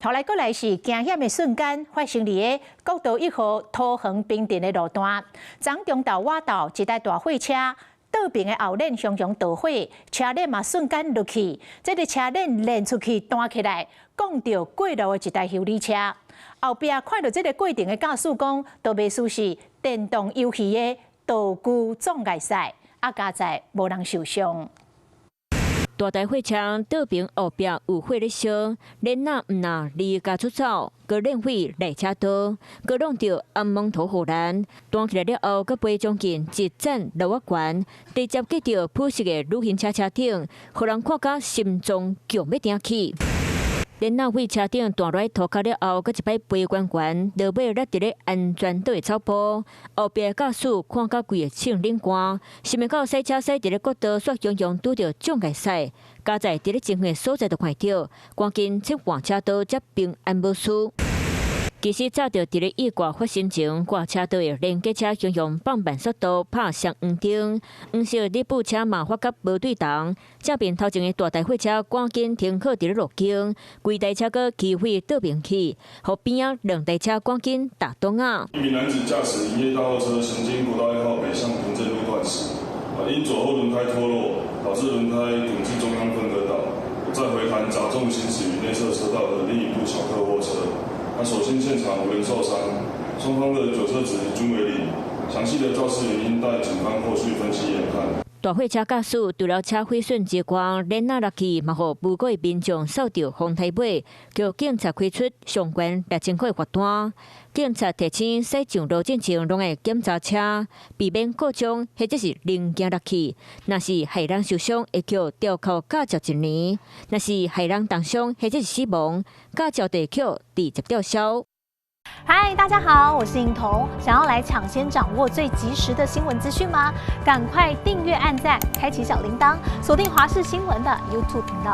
後來過來是驚險的瞬間，發生佇个國道1號桃園平鎮的路段。昨中晝倚晝，一台大貨車倒爿的後輪雄雄著火，車輪嘛瞬間落去，這个車輪連出去彈起來，摃著過路的一台修理車。後壁看著這个過程的駕駛講，都袂輸是電動遊戲的道具障礙賽，啊佳哉無人受傷。大台貨車倒爿後壁有火咧燒，輪仔毋但離家出走，閣連火來車道，閣挵著紅毛頭護欄，彈起來了後，閣飛將近一棧樓仔懸，直接擊著普式的旅行車車頂，予人看甲心臟強欲定去。輪仔對車頂彈落來塗跤了後，閣一擺飛懸懸，落尾落佇咧安全島的草坡。後壁的駕駛看甲規个衝冷汗，想袂到賽車駛佇咧國道，煞雄雄拄著障礙賽，佳哉佇咧真遠所在就看著，趕緊切換車道才平安無事。其實早就佇咧意外發生前，掛車道的連結車雄雄放慢速度，拍雙黃燈，黃色禮布車嘛發覺無對頭，正面頭前的大台貨車趕緊停靠佇咧路肩，規台車閣起火倒爿去，予邊仔兩台車趕緊打擋仔。一名男子駕駛營業大貨車行經國道1號北向平鎮路段時，因左後輪胎脫落，導致輪胎滾至中央分隔島，再回彈砸中行駛於內側車道的另一部小客貨車。那所幸現場無人受傷，雙方的酒測值均為零。詳細的肇事原因待警方後續分析研判。大貨車駕駛除了車毀損之外，輪仔落去嘛，予無辜的民眾掃著風颱尾，叫警察開出相關6000塊罰單。警察提醒駛上路進前，攏愛檢查車，避免故障或者是零件落去。若是害人受傷，會予吊扣駕照一年；若是害人重傷或者是死亡，駕照就會予直接吊銷。嗨，大家好，我是穎彤。想要來搶先掌握最及時的新聞資訊嗎？趕快訂閱、按讚、開啟小鈴鐺，鎖定華視新聞的 YouTube 頻道。